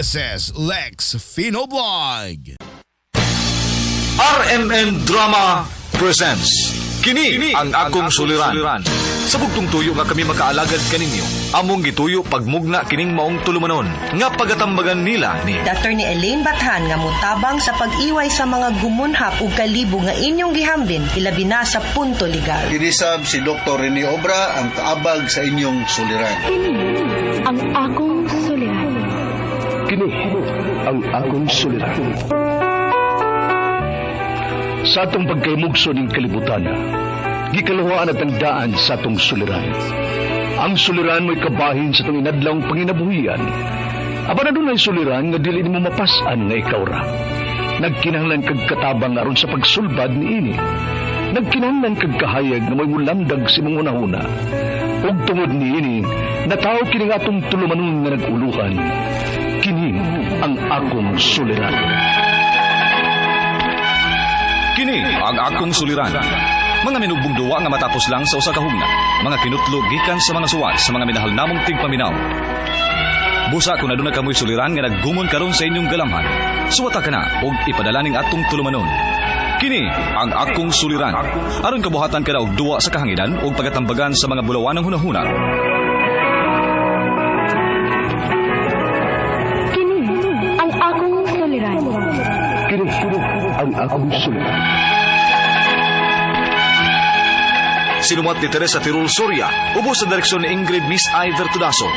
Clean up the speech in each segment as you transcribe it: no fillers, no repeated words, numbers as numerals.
This is Lex Fino Vlog. RMN Drama presents Kini ang akong suliran. Sa bugtong tuyo nga kami makaalagad kaninyo, among gituyo pagmugna kining maong tulumanon nga pagatambagan nila ni Attorney Elaine Bathan nga motabang sa pag-iway sa mga gumunhap ug kalibo nga inyong gihambin ilabi na sa punto legal. Kinisab si Dr. Rene Obra ang kaabag sa inyong suliran. Kini ang akong suliran. Kini ang akong suliran. Sa atong pagkaymugso ning kalibutan, gikaluhaan at ang daan sa atong suliran. Ang suliran mo'y kabahin sa atong inadlawng panginabuhian. Apan adunay suliran nga dili nimo mapas-an nga ikaw ra. Nagkinahanglan kag katabang aron sa pagsulbad niini. Nagkinahanglan kag kahayag nga mo'y mulamdag sa imong hunahuna. Ug tungod niini, natawo kini nga atong tulumanon nga nag-uluhan. Kini ang akong suliran. Kini ang akong suliran. Mga minugbong duwa nga matapos lang sa usa ka hugna. Mga kinutlo gikan sa mga suwat sa mga minahal namong tigpaminaw. Busa kung aduna kamoy suliran nga naggumon karon sa inyong galamhan. Suwata ka na og ipadala ning atong tulumanon. Kini ang akong suliran. Aron kabuhatan ka na og duwa sa kahanginan ug pagatambagan sa mga bulawanang hunahuna. Kini ang akong suliran. Kini ang akong suliran. Sinumat ni Teresa Tirul Soria, ubos sa direksyon ni Ingrid Miss I. Vertudaso.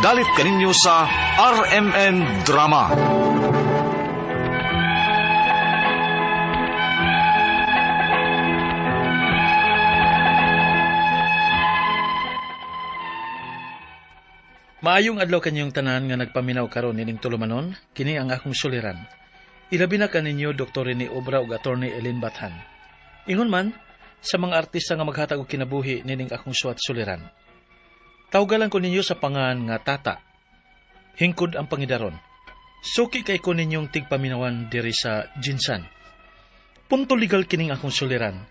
Dalit kaninyo sa RMN Drama. Maayong adlaw kanyong tanan nga nagpaminaw karon nining tulumanon, kini ang akong suliran. Ilabi na kaninyo Dr. Rene Obra ug Attorney Ellen Bathan. Ingon man sa mga artista nga maghatag og kinabuhi nining akong suwat suliran. Tawgalan ko ninyo sa pangan nga Tata. Hingkod ang pangidaron. Suki kay ko ninyong tigpaminawan diri sa Jinsan. Punto legal kining akong suliran.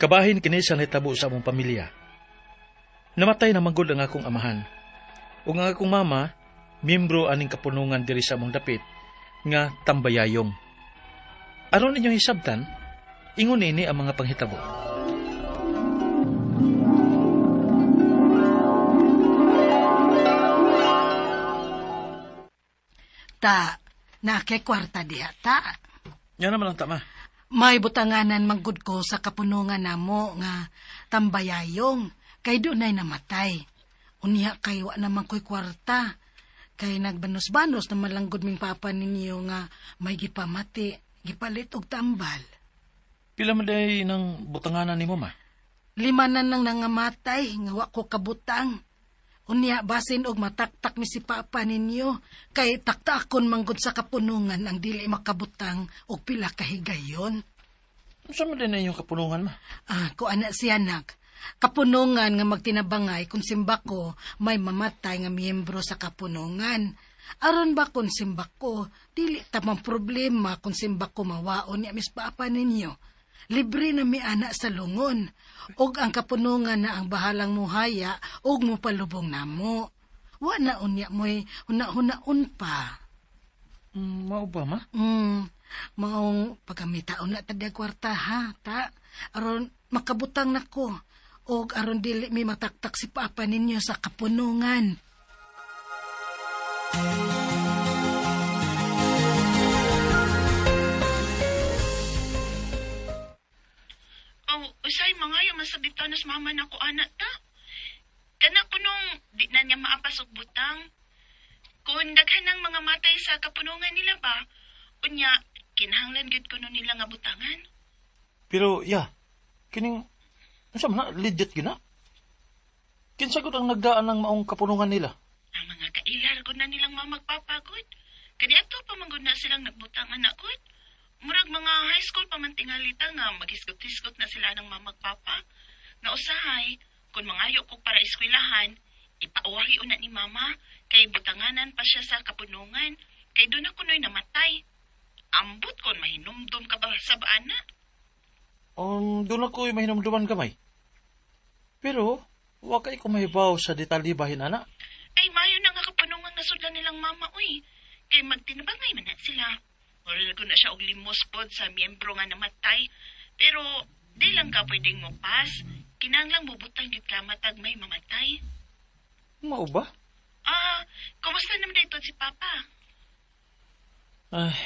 Kabahin kini sa nahitabo sa among pamilya. Namatay na manggod ang akong amahan. Ug ang akong mama, miyembro aning kapunungan diri sa among dapit nga tambayayong. Aron inyong hisabtan, ingon ini ang mga panghitabo. Ta, nake kwarta diha ta. Yan naman ang tama. May butanganan manggod ko sa kapunungan namo nga tambayayong kay dunay namatay. Unya kay wa naman ko'y kwarta. Kay nagbanos-banos na malanggod ming papa ninyo nga may gipamati, gipalit og tambal. Pila man day ng butanganan ni mama? Lima na nang nangamatay nga wa ko kabutang. Unya basin og mataktak mi si papa ninyo kay taktakon manggod sa kapunungan ang dili makabutang og pila ka higayon. Unsa man day na inyong kapunungan ma? Ah, ko ana siya nak. Kapunungan nga magtinabangay kung simba ko may mamatay nga miyembro sa kapunungan. Aron ba kung simba ko, dili tamang problema kung simba ko mawaon niya mis papa ninyo. Libre na mi ana sa lungon. Og ang kapunungan na ang bahalang muhaya og mupalubong namo. Wa na unya mo'y huna-hunaon pa. Mao ba ma? Maong pagkamitaon na tadya kwarta ha, ta. Aron makabutang nako. Og aron dili mi mataktak si papa ninyo sa kapunungan. Oh, usay mga yung masabitaw nas mama na ko anak ta. Kana ko nung di na niya maapas og butang. Kung daghan ng mga matay sa kapunungan nila ba, unya kinahanglan gyud kuno nila nga butangan. Pero ya, kining unsa man na legit gyud na? Kinsa gud ang nagdaan ng maong kapunungan nila? Ang mga kailar gud na nilang mamagpapagod. Kani ato pa man gud na silang nagbutang anak gud. Murag mga high school pa man tingalita nga maghisgot-hisgot na sila ng mamagpapa. Nga usahay, kung mangayo ko para eskwelahan, ipauwahi una ni mama kay butanganan pa siya sa kapunungan kay doon ako no'y namatay. Ambot kon mahinumdum ka ba sa baana? Doon ako'y mahinumduman gamay. Pero, wa kay ko mahibaw sa detalye bahin ana. Ay, mayo na nga kapunungan nasudlan nilang mama, uy. Kay magtinabangay man na sila. Mura na na siya og limos pod sa miyembro nga namatay. Pero di lang ka pwedeng mo pass. Kinahanglang mubutang gyud ka matag may mamatay. Mao ba? Ah, kumusta naman dito si Papa? Ay,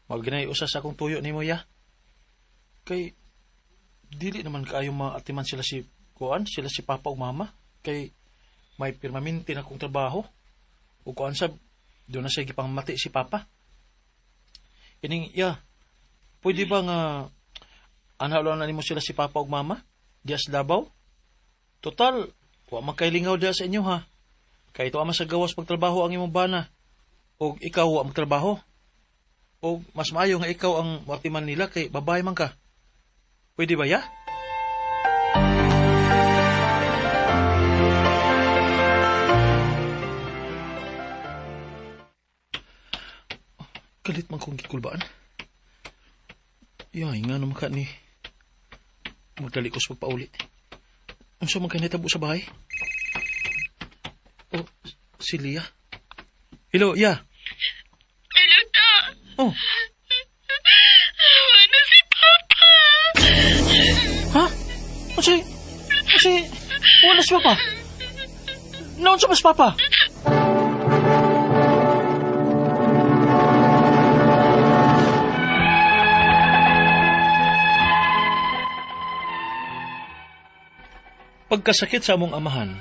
mao ginay usa sa akong tuyo nimo ya. Kay dili naman kaayo maatiman sila si kuan, sila si Papa ug Mama kay may permanente na akong trabaho. Ug kuan sab doon na siya gipangmati si Papa. Ining ya, pwede ba nga anhalo na nimo sila si Papa ug Mama diya sa Davao? Total, wa man kay lingaw diya sa inyo ha. Kay tuwa man sa gawas pagtrabaho ang imong bana. Og ikaw wa magtrabaho. O mas maayo nga ikaw ang moatiman nila kay babae man ka. Pwede ba ya? Kalit man kong gikulbaan. Yay, nga naman ka ni. Magdali ko sa pagpauli. Unsa man kay nahitabo sa bahay? Oh, si Lia. Hello, ya. Hello, ta. Oh, Wala si Papa. ha? Unsay? Unsay? Wala si Papa. Naunsa ba si Papa? Pagkasakit sa among amahan,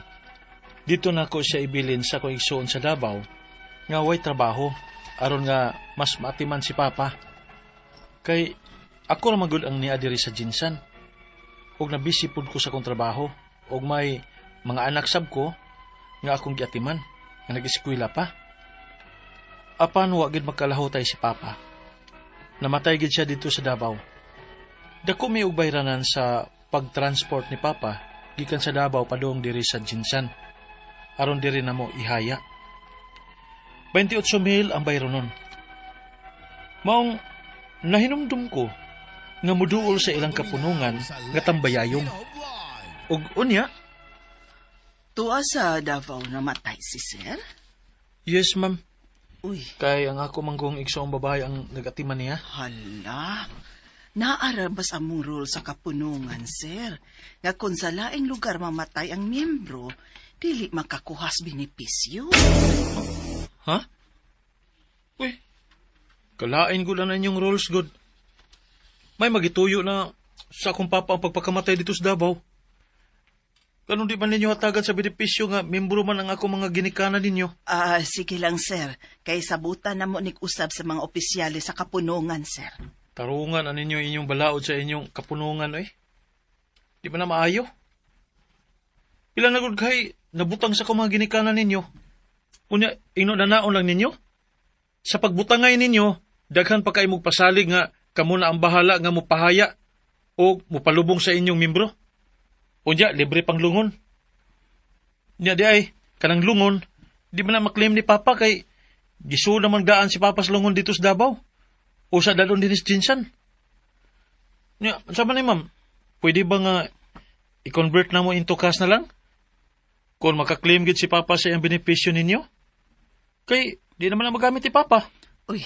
dito na ko siya ibilin sa akong igsuon sa Davao, nga way trabaho, aron nga mas maatiman si Papa. Kay ako ra man gud ang niya diri sa Jinsan. Ug nabisi pud ko sa akong trabaho, ug may mga anak sab ko nga akong giatiman, nga nag-eskwela pa. Apan wa gid makalahutay si Papa. Namatay gid siya dito sa Davao. Dako mi og bayranan sa pagtransport ni Papa gikan sa Davao padung diri sa Jinsan. Aron diri namo ihaya. 28,000 ang bayronon. Maong nahinumdum ko nga muduol sa ilang kapunungan nga tambayayong. Ug unya, Tuwa sa Davao namatay si sir? yes ma'am, Uy, kay ang ako manggong igsoong babae ang nagatiman niya. hala. Naarabas among role sa kapunungan, sir. Nga kung sa laing lugar mamatay ang miyembro, dili makakuhas benepisyo. Ha? Uy, kalain ko lang na inyong rules, good. May magituyo na sa akong papa ang pagpakamatay dito sa Davao. Ganun di man ninyo hatagan sa benepisyo nga membro man ang ako mga ginikanan ninyo. Ah, sige lang, sir. Kay sabutan na mo usab sa mga opisyales sa kapunungan, sir. Tarungan ang ninyo inyong balaod sa inyong kapunungan, oy. Di ba na maayo? Pila na gud kay nabutang sa akong mga ginikanan ninyo. Unya, ino na naon lang ninyo? Sa pagbutangay ninyo, daghan pa kay pasalig nga kamo na ang bahala nga mupahaya o mupalubong sa inyong membro. Unya, libre pang lungon. Nya di ay, kanang lungon, di ba na maklaim ni Papa kay gisu naman daan si Papa sa lungon dito sa Davao. O sa dalon din sa Jinsan. Nya, sa man ni ma'am, pwede ba nga i-convert na mo into cash na lang? Kung makaklaim gid si Papa sa iyang benepisyo ninyo? Kay, di naman na magamit ni Papa. Uy,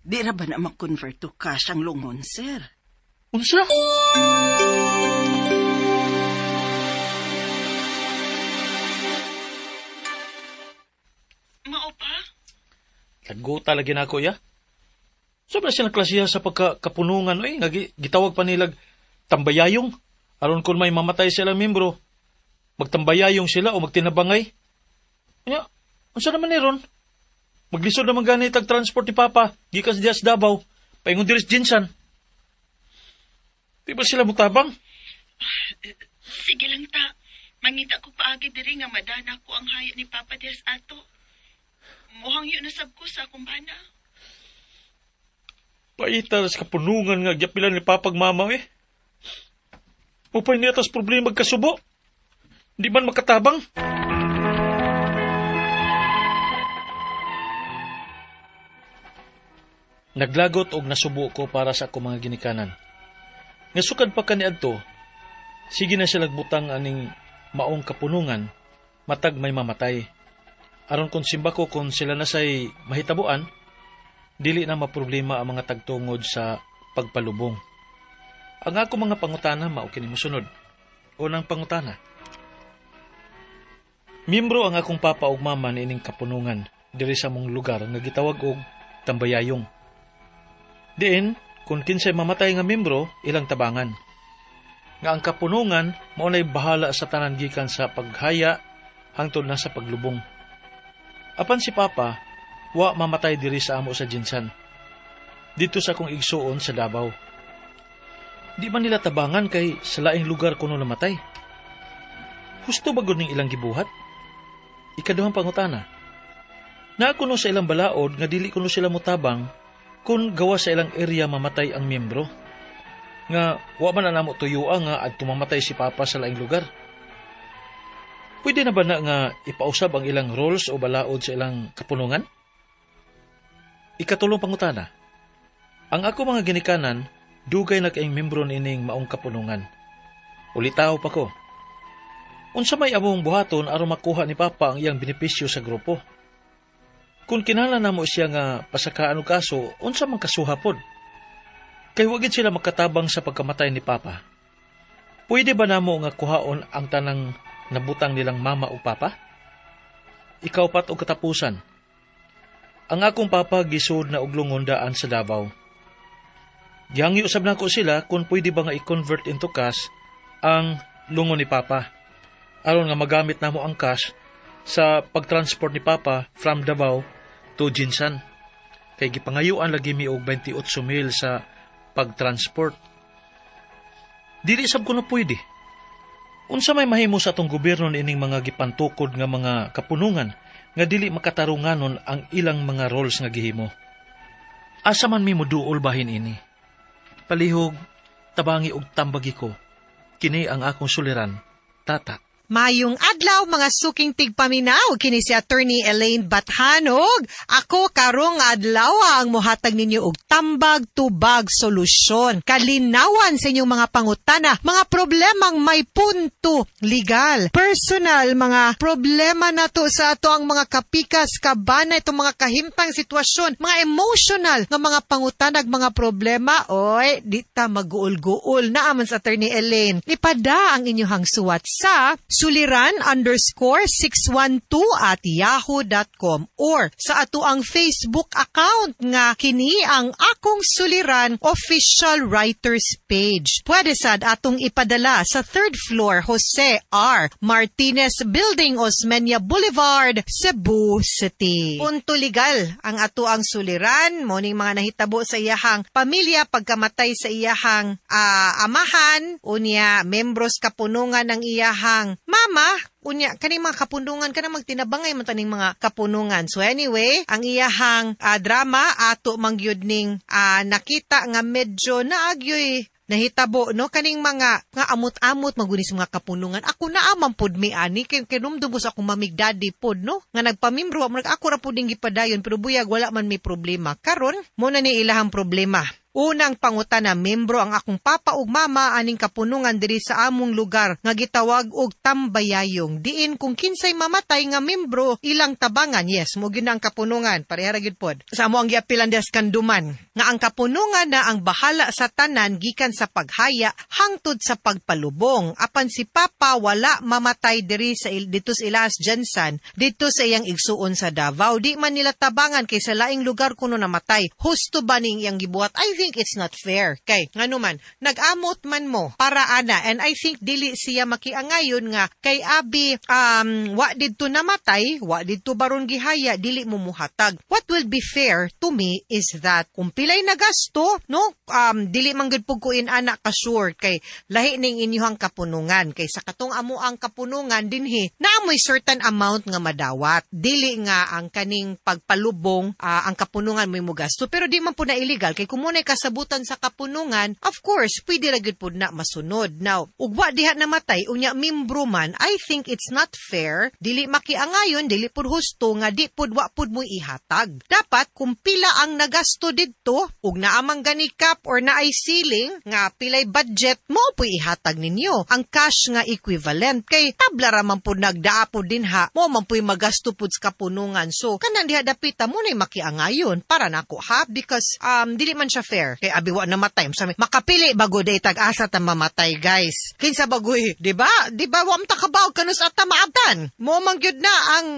di ra ba na makonvert to cash ang lungon, sir? Unsa? Mao pa? Laguta lagi na ako, ya. Sobra silang klasiya sa pagkakapunungan, oy, nga gitawag pa nilag tambayayong. Aron kung may mamatay silang membro, magtambayayong sila o magtinabangay. Nya, unsa naman ni ron? Maglisod naman gani tag transport ni Papa, gikan sa sa Davao, paingon diri sa Jinsan. Di ba sila mutabang? Sige lang ta. Mangita ko paagi diri nga madana ko ang haya ni Papa Diaz ato. Muhang yun nasab ko sa akong bana. Paita sa kapunungan nga gyapilan ni Papa ug Mama eh. Upay niya tas problema magkasubo. Di man makatabang. Naglagot og nasubo ko para sa akong mga ginikanan. Nga sukad pa kaniadto, sige na sila butang aning maong kapunungan, matag may mamatay. Aron kung simbako kung sila na say mahitabuan, dili na maproblema ang mga tagtungod sa pagpalubong. Ang ako mga pangutana mao kini mosunod. Unang pangutana. Miyembro ang akong papa ug mama niining kapunungan diri sa among lugar nga gitawag og Tambayayong. Diin, kung kinsay mamatay nga miyembro, ilang tabangan. Nga ang kapunungan mao nay bahala sa tanan gikan sa paghaya hangtod na sa paglubong. Apan si Papa, wa mamatay diri sa amo sa GenSan. Didto sa akong igsuon sa Davao. Di man nila tabangan kay sa laing lugar kuno namatay. Husto ba gud ning ilang gibuhat? Ikaduhang pangutana. Naa kuno sa ilang balaod nga dili kuno sila motabang kung gawa sa ilang area mamatay ang miyembro. Nga wa man na namo tuyua nga adto mamatay si Papa sa laing lugar. Pwede na ba na nga ipausab ang ilang roles o balaod sa ilang kapunungan? Ikatulong pangutana. Ang ako mga ginikanan, dugay na kaayong membro niining maong kapunungan. Ulitaw pa ko. Unsa may among buhaton aron makuha ni Papa ang iyang benepisyo sa grupo? Kung kinahanglan namo siya nga pasakaan og kaso, unsa man kasuha pod? Kay wa gid sila makatabang sa pagkamatay ni Papa. Pwede ba namo nga kuhaon ang tanang nabutang nilang mama o papa? Ikaupat og katapusan. Ang akong papa gisud na og lungon daan sa Davao. Gihangyo usab nako sila kung pwede ba nga i-convert into cash ang lungon ni Papa, aron nga magamit namo ang cash sa pagtransport ni Papa from Davao to GenSan. Kay gipangayuan lagi mi og 28 mil sa pagtransport. Dili sab kuno pwede. Unsa may mahimo sa atong gobyerno niining mga gipantukod nga mga kapunungan nga dili makatarunganon ang ilang mga roles nga gihimo? Asa man mi moduol bahin ini? Palihog, tabangi og tambagi ko. Kini ang akong suliran, Tata. Mayong adlaw, mga suking tigpaminaw, kini si Attorney Elaine Bathanog. Ako karong adlaw ang mohatag ninyo og tambag tubag solusyon. Kalinawan sa inyong mga pangutana, mga problemang may punto legal, personal, mga problema nato sa ato ang mga kapikas, kabana, itong mga kahimtang sitwasyon, mga emotional nga mga pangutanag, mga problema, oy, di ta maguol-guol na aman sa Attorney Elaine. Ipada ang inyong suwat sa suliran_612@yahoo.com or sa ato ang Facebook account nga kini ang Akong Suliran Official Writers Page. Pwede sad atong ipadala sa third floor, Jose R. Martinez Building, Osmeña Boulevard, Cebu City. Punto legal ang ato ang suliran, mo ning mga nahitabo sa iyahang pamilya pagkamatay sa iyahang amahan, unya membros kapunungan ng iyahang mama, unya kaning mga kapunungan, kanang magtinabangay man taning mga kapunungan. So anyway, ang iyahang drama ato mangyud ning nakita nga medyo naagyoy nahitabo, no, kaning mga nga amot-amot magunis mga kapunungan. Ako na man pod mi ani kay kinumdum ko sa akong mamig daddy pod, no, nga nagpamimbro mo, ako ra pod ning gipadayon, pero buyag wala man may problema. Karon mo na ni ilahang problema. Unang pangutana, membro ang akong papa ug mama aning kapunungan diri sa among lugar nga gitawag og Tambayayong. Diin kung kinsay mamatay nga membro, ilang tabangan. Yes, mo gyud na ang kapunungan. Pareha ra gyud pod. Sa amo ang giapilan des Kanduman. Nga ang kapunungan na ang bahala sa tanan gikan sa paghaya hangtod sa pagpalubong. Apan si Papa wala mamatay diri sa dito sa Ilas GenSan, dito sa iyang igsuon sa Davao. Di man nila tabangan kay sa laing lugar kuno namatay. Husto ba ning iyang gibuhat? I think it's not fair. Kay ngano man, nag-amot man mo para ana, and I think dili siya makiangayon nga kay abi wa didto namatay, wa didto baron gihaya, dili mo muhatag. What will be fair to me is that kung pilay nagasto, no, dili man gud pud ko in-ana ka sure kay lahi ning inyuhang kapunungan, kay sa katong amo ang kapunungan dinhi naamoy certain amount nga madawat. Dili nga ang kaning pagpalubong ang kapunungan mo gasto, pero di man po na illegal kay kung muna'y kasabutan sa kapunungan, of course pwede ra gyud pud na masunod. Now, ug wa diha namatay, unya membro man, I think think it's not fair, dili makiangayon, dili pud husto nga di pud wa pud mo ihatag. Dapat kung pila ang nagasto didto ug naa man gani cap or naay ceiling nga pilay budget mo po ihatag ninyo ang cash nga equivalent, kay tabla ra man pud nagdaa pud dinha mo man puy magasto pud sa kapunungan. So kanang diha dapita mo nay makiangayon para nako ha, because dili man siya fair kay abi wa namatay sa makapili bago day tag-asa ta mamatay, guys. Kinsa bagoy, di ba? Di ba wa ta kabaw kanus ata maabtan mo man gyud na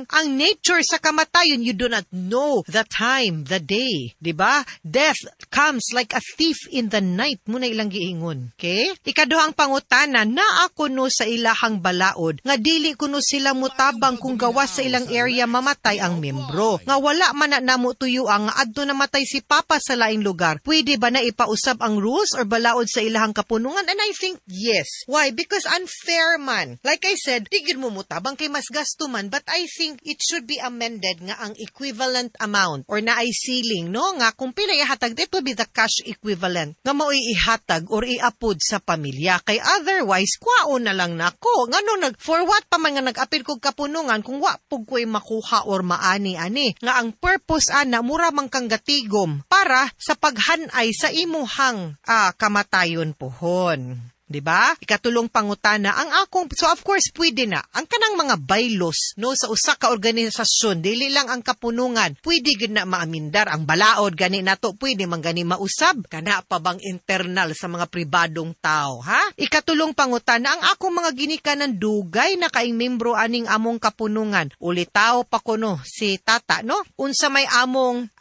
ang nature sa kamatayon. You do not know the time, the day, di ba? Death comes like a thief in the night mo na ilang giingon. Okay, ikaduhang pangutana, naa kuno sa ilahang balaod nga dili kuno sila mutabang kung gawas sa ilang area mamatay ang membro nga wala man na namo tuyo ang adto namatay si Papa sa laing lugar? Pwede ba na ipausab ang rules or balaod sa ilahang kapunungan? And I think yes. Why? Because unfair man. Like I said, di gyud mo mutabang kay mas gasto man, but I think it should be amended nga ang equivalent amount or naay ceiling, no, nga kung pila ihatag, it will be the cash equivalent nga mao'y ihatag or iapod sa pamilya, kay otherwise kwaon na lang nako. Ngano nag for what pa man nga nag-apil kog kapunungan kung wa pug ko'y makuha or maani ani nga ang purpose ana mura man kang gatigom para sa paghanay sa imuhang kamatayon pohon. 'Di ba? Ikatulong pangutana, ang akong, so of course pwede na ang kanang mga bylaws, no, sa usa ka organisasyon, dili lang ang kapunungan, pwede gid na maamindar ang balaod gani nato, pwede man gani mausab. Kana pa bang internal sa mga pribadong tao, ha? Ikatulong pangutana, ang akong mga ginikanan dugay na kaing membro aning among kapunungan. Ulitaw pa kuno si tata, no? Unsa may among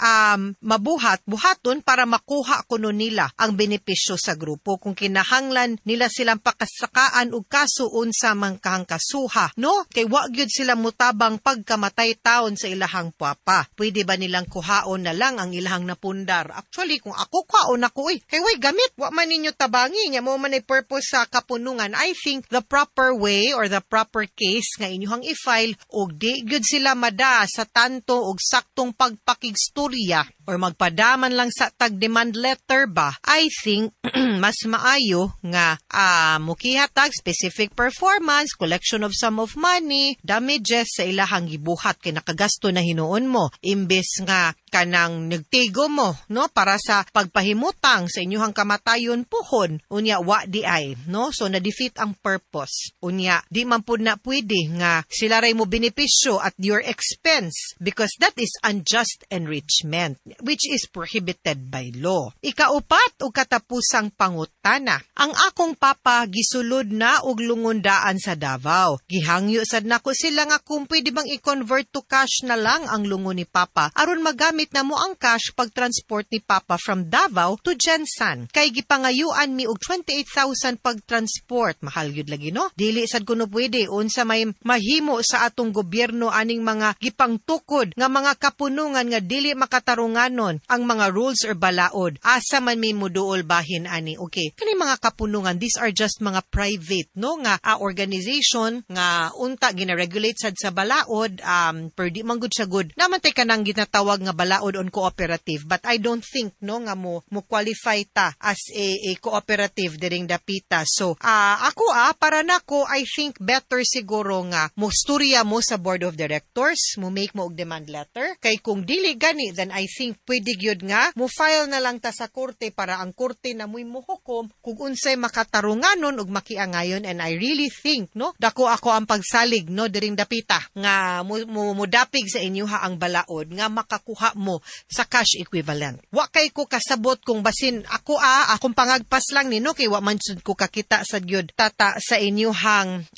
mabuhat buhaton para makuha kuno nila ang benepisyo sa grupo? Kung kinahanglan nila silang pakasakaan og kaso, unsa man kahang kasuha, no, kay wa gyud sila mutabang pagkamatay taon sa ilahang papa? Pwede ba nilang kuhaon na lang ang ilahang napundar? Actually, kung ako, kuhaon ako oy, kay way gamit, wa man ninyo tabangi nya mo man ay purpose sa kapunungan. I think the proper way or the proper case nga inyuhang i-file og di gyud sila mada sa tanto og saktong pagpakigstorya or magpadaman lang sa tag demand letter ba, I think mas maayo nga mukiha tag specific performance, collection of sum of money, damages sa ilahang gibuhat kay nakagasto na hinuon mo imbes nga kanang nagtigo mo, no, para sa pagpahimutang sa inyuhang kamatayon puhon, unya wa di ay, no? So na defeat ang purpose. Unya di man pud na pwede nga sila ray mo benepisyo at your expense because that is unjust enrichment, which is prohibited by law. Ikaupat o katapusang pangutana, ang akong papa gisulod na og lungondaan sa Davao. Gihangyo sad nako sila nga kung pwede bang i-convert to cash na lang ang lungon ni Papa aron magamit na mo ang cash pag-transport ni Papa from Davao to GenSan. Kay gipangayuan mi og 28,000 pag-transport. Mahal gyud lagi, no? Dili sad kuno pwede. Unsa may mahimo sa atong gobyerno aning mga gipangtukod nga mga kapunungan nga dili makatarunganon ang mga rules or balaod? Asa man may muduol bahin ani? Okay. Kani mga kapunungan, these are just mga private, no, nga organization nga unta gina-regulate sad sa balaod, pero di man gud siya good. Naman tay kanang ginatawag nga balaod on cooperative, but I don't think, no, nga mo qualify ta as a cooperative diring dapita. So ako para nako, I think better siguro nga mo storya mo sa board of directors, mo make mo og demand letter, kay kung dili gani, then I think pwede gyud nga mo file na lang ta sa korte para ang korte na mo'y mohukom kung unsay makatarunganon ug makiangayon. And I really think, no, dako ako ang pagsalig, no, diring dapita nga mo dapig sa inyo ha ang balaod nga makakuha mo sa cash equivalent. Wa kay ko kasabot kung basin ako akong pangagpas lang ni, no, kay wa man sud ko kakita sa gyud tata sa inyuhang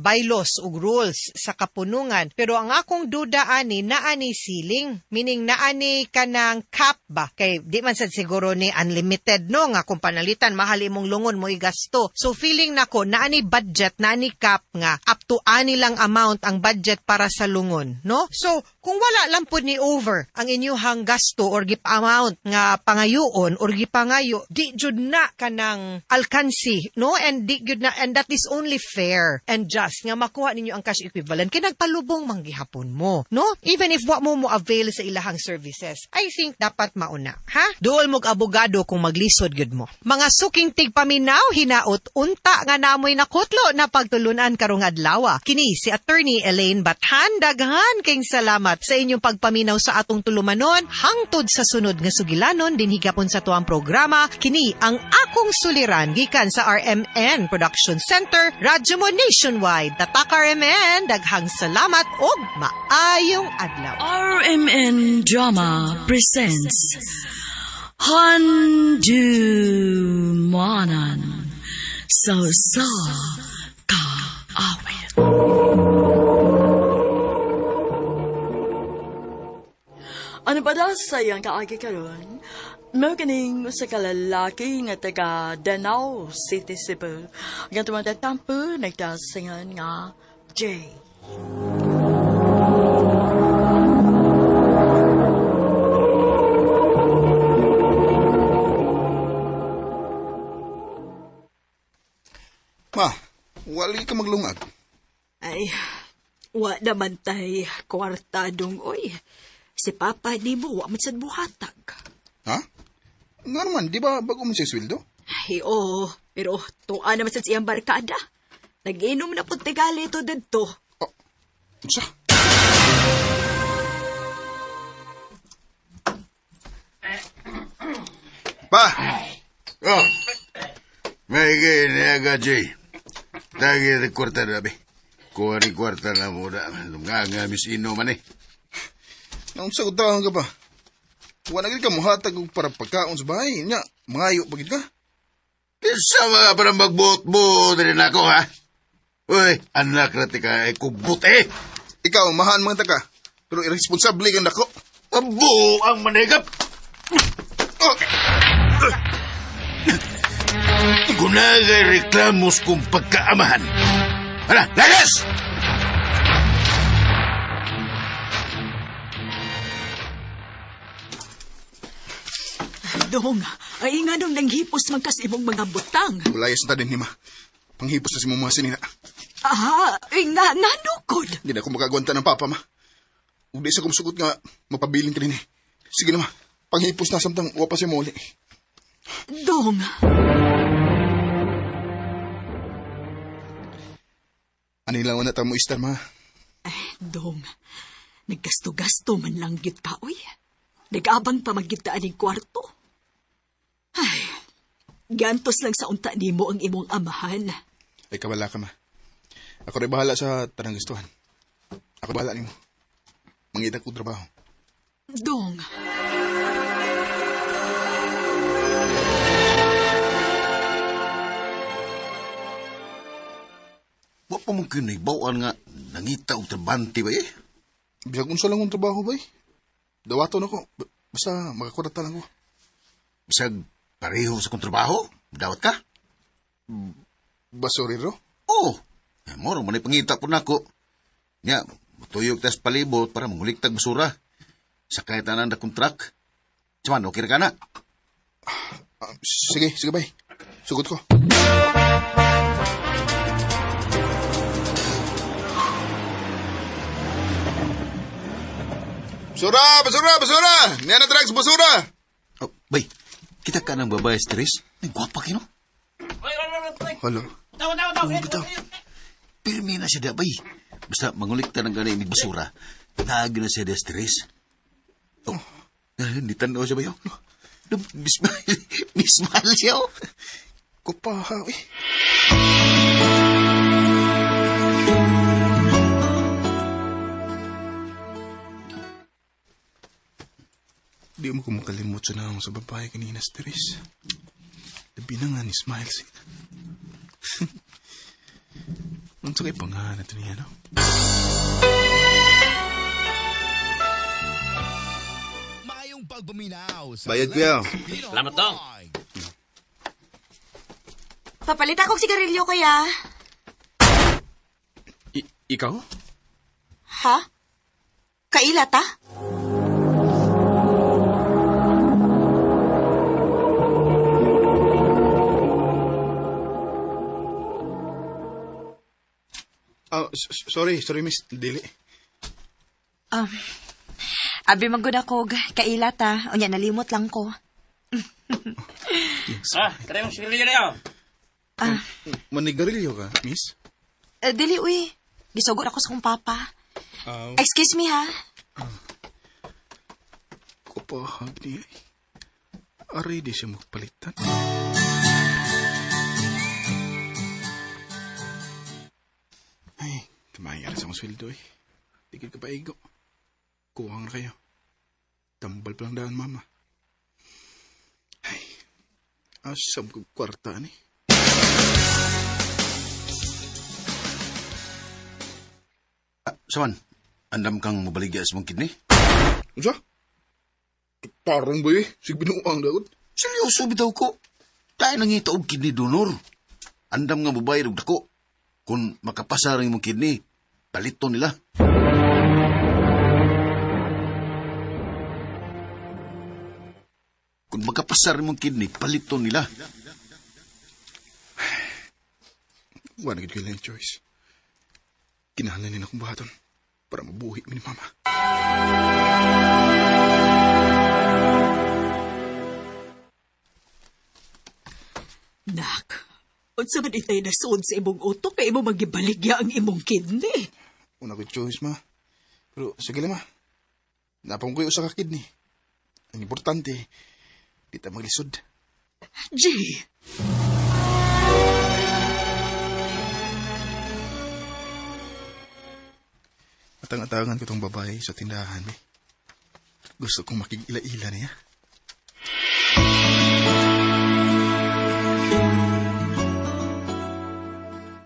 bylaws ug rules sa kapunungan, pero ang akong duda ani naa ni ceiling, meaning naa ni kanang cap ba, kay di man sad siguro ni unlimited, no, nga kung panalitan mahal imong lungon mo igasto. So feeling nako naa ni budget, naa ni cap nga up to ani lang amount ang budget para sa lungon, no? So kung wala lang pud ni over ang inyuhang gasto or gip amount nga pangayoon or gipangayo, di jud na kanang alkansi, no, and di jud na, and that is only fair and just nga makuha ninyo ang cash equivalent kay nagpalubong man gihapon mo, no, even if wa mo mo avail sa ilahang services. I think dapat mauna ha. Duol mo og abogado kung maglisod gyud mo. Mga suking tigpaminaw, hinaot unta nga namoy nakutlo na pagtulunan karong adlaw. Kini si Attorney Elaine Bathan, daghan kayong salamat sa inyong pagpaminaw sa atong tulumanon hangtod sa sunod nga sugilanon dinhi gapon sa tuang programa. Kini ang Akong Suliran gikan sa RMN Production Center, Radyo Mo Nationwide. Tatak RMN, daghang salamat og maayong adlaw. RMN Drama presents Handumanan sa Usa Ka Awit. Ano ba daw sa iyang kaagi karon? Mao kining usa ka lalaki nga taga Danao City, Cebu. Ang tumatatampo nagtasingan nga Jay. Ma, wali ka maglungag. Ay, wa naman tay kwarta dong oy. Si Papa ni mo, wa man sad buhatag. Ha? Nga naman, di ba bago mo siya sweldo? Ay, oo, pero tuwa naman sad siyang barkada. Nag-inom na pud tigali to didto. Oh, unsa? Pa! Oh! May niya Jay. Tagi ni kwarta na, be. Kuha ni kwarta na muna. Nga nga, miss ino man eh. Naunsa ko ka pa? Wa na gid ka muhatag og para pagkaon sa bahay. Nya, mangayo pa gid ka. Kinsa mga parang magbuot-buot rin ako, ha? Uy, anak na tika, ay kubot eh. Ikaw, mahan mga taka. Pero irresponsable kang dako. Abo ang manigap. Oh! Kunagay reklamos kong pagkaamahan. Hala, lagas! Dong, ay nga nung nanghipos man kas imong mga butang. Mulayas na ta din ni ma. Panghipos na si mama sinina. Ah, ay nga, nanukod. Hindi na ako makagwanta ng papa, ma. Ug di sa kumsugot nga mapabilin ka din eh. Sige na, ma. Panghipos na samtang wa pa si Molly. Dong, Ani lang na ta mo istar, ma. dong, naggasto-gasto man lang gyud ka, oy. Nag-abang pa magyud ta aning kwarto. Ay, gantos lang sa unta nimo ang imong amahan. Ay, kabala ka, ma. Ako rin bahala sa tanang gustuhan. Ako bahala nimo. Mangita ko trabaho. Dong, Wa pa mong kinibawaan nga nangita og trabante ba eh? Bisag unsa lang ang trabaho, bay. Dawaton ako. Basta makakurata lang ko. Bisag pareho sa kong trabaho, dawat ka? Basurero? Oo. Eh, moro man ay pangita po nako. Nya, mutuyog tas palibot para manguliktag basura. Sakay tanan na kontrak. Tsaman, okay ra ka na. Ah, sige, sige, bay. Sugot ko. Basura! Basura! Basura! Niya na drugs, basura! Oh, bay, kita ka ng babae stress? Ay, gwapa kino. Hala. Oo, bitaw. Pirmi na siya da, bay. Basta mangulikta ng ganay ni basura. Naagi na siya da stress. Oh, hindi tanaw siya ba yun? Bismile, bismile siya, oh. Kupaha, eh. Di mo ko makalimot sa naong sa babae kanina, Therese. Labi na nga ni Smile siya. Unsa kay pangalan ito niya, no? Maayong pagpaminaw sa Bayad, kuya. Salamat, Tong. papalit akong sigarilyo kaya. Ikaw? Ha? Kaila ta? Ah, sorry, sorry, miss. Dili. Um, abi magud ako kaila ta, unya nalimot lang ko. Ah, tara yung sigarilyo na yun. Ah. Manigarilyo ka, miss? Dili, uy. Gisugod ako sa kong papa. Oh. Excuse me, ha? Kupahag niya. Aray, di siya magpalitan. Ay, tumayar sa akong sweldo eh. Tigil ka pa igo. Kuhang na kayo. Tambal pa lang daan, mama. Ay, asam ko kwarta ni. Ah, saman, andam kang mobaligya sa mong kidney? Unsa? Parang ba eh? Sig binuang dagot. Seryoso bitaw ko. Tayo nangita og kidney donor. Andam nga mobayad og dako. Kung makapasar ang imong kidney, palito nila. Kung makapasar imong kidney, palito nila. Wala na gid ko choice. Kinahanglan nila akong buhaton para mabuhi mi ni mama. Nak, unsa man itay nasuod sa imong utok kay imo magibaligya ang imong kidney. Una ko choice, ma. Pero sige lang, ma. Napang ko yung usa ka kidney. Ang importante, di ta maglisod. Jay! Atang-atangan ko tong babae sa tindahan, eh. Gusto kong makig-ila-ila niya.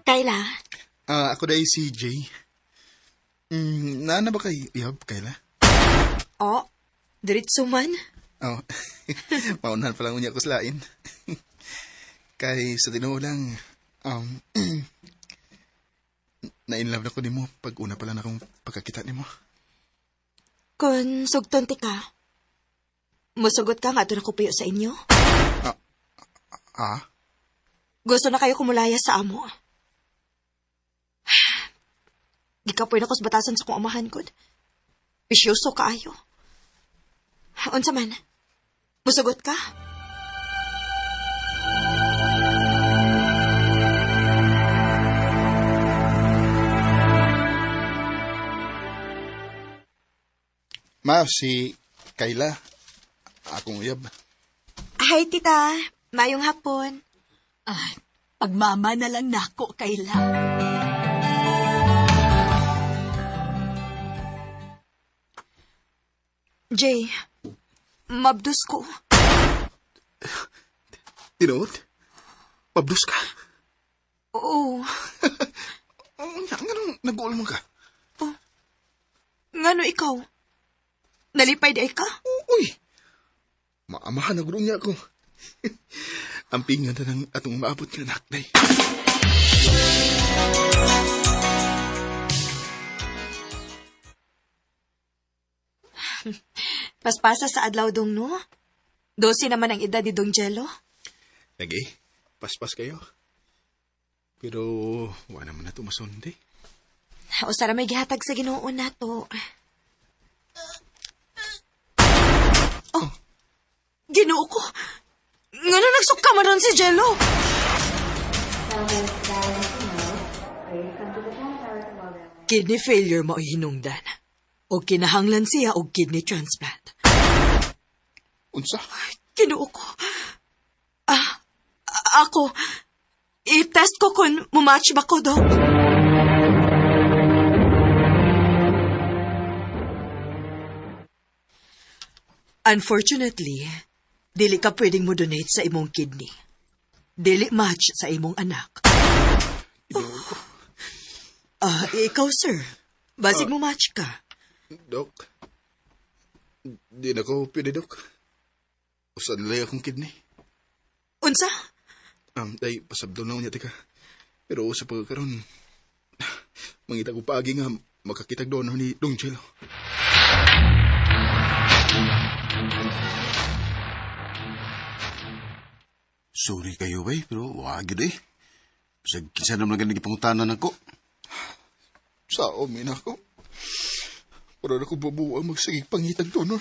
Kayla? Ako dahil si Jay. Naana ba kay Ihab, Kayla? Oh, diretso man. Oh, maunahan pa lang unya ko sa lain. Kay sa tinuo lang, na-inlove na ko nimo pag una pa lang akong pagkakita nimo. Kung sugton ti ka, musugot ka nga ato na kupiyo sa inyo? Ah? Gusto na kayo kumulaya sa amo. Gikapoy na ko sa batasan sa kong amahan ko. Bisyoso kaayo. Unsa man? Musugot ka? Ma, si Kayla. Akong uyab. Hi, tita. Mayong hapon. Ay, pagmama na lang nako, Kayla. Jay, mabdus ko. Tinuod? Mabdus ka? Oo. Nga, nganong nag-uol mo ka? Oh. Ngano ikaw? Nalipay di ay ka? Uy! Maamahan na guro niya ako. Ang pingan na ng atong maabot nga anak, day. Paspasa sa adlaw dong, no? 12 naman ang edad ni Dong Jello. Lagi, paspas kayo. Pero, wala naman na tumasunod eh. O sara may gihatag sa Ginoo nato. Oh, Ginoo ko! Ngano nagsuka man ron si Jello? Kidney failure mao'y hinungdan. O kinahanglan siya og kidney transplant. Unsa? Ginoo ko. Ako, i-test ko kung mumatch ba ko, Dok. Unfortunately, dili ka pwedeng mo donate sa imong kidney. Dili match sa imong anak. Oh. Ikaw, sir. Basig mo match ka. Dok, di na ko pwede, Dok. Usan lang akong kidney. Unsa? Day, pasabdo na niya, tika. Pero sa pagkakaroon, mangita ko paagi nga makakitag donor ni Dong Chelo. Sorry kayo, bay, pero wag yun eh. Bisag kinsa naman lang gipangutanan ako. Sa omin ako. Pero ako babuang magsigig pangitag donor.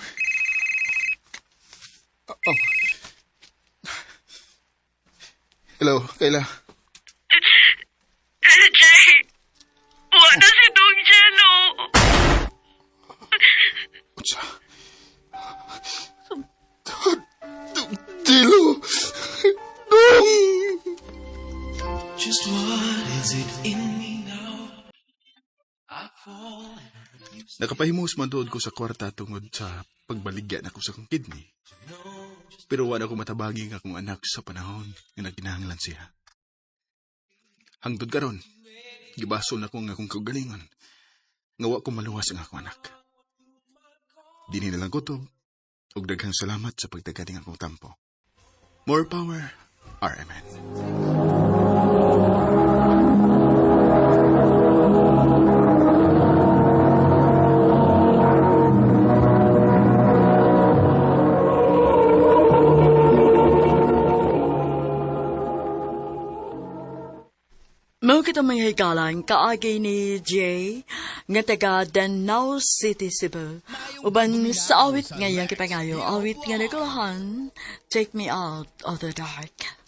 Hello, Kayla. Jay, wala si Dong Jello. Unsa? Dilo! Dong! Just what is it in me now? I fall. Nakapahimos man tuod ko sa kwarta tungod sa pagbaligya na ko sa akong kidney. Pero wala ko matabagi ang akong anak sa panahon nga nagkinahanglan siya. Hangtod karon, gibaso na ko ang akong kaugalingon. Nga wa ko maluwas ang akong anak. Dini na lang kutob, ug daghang salamat sa pagtagating akong tampo. More power, RMN. Mao kita mga higalan kaagi ni Jay nga taga Danao City, Cebu. Uban sa awit nga iyang kipangayo, awit nga nagulahan, Take Me Out of the Dark.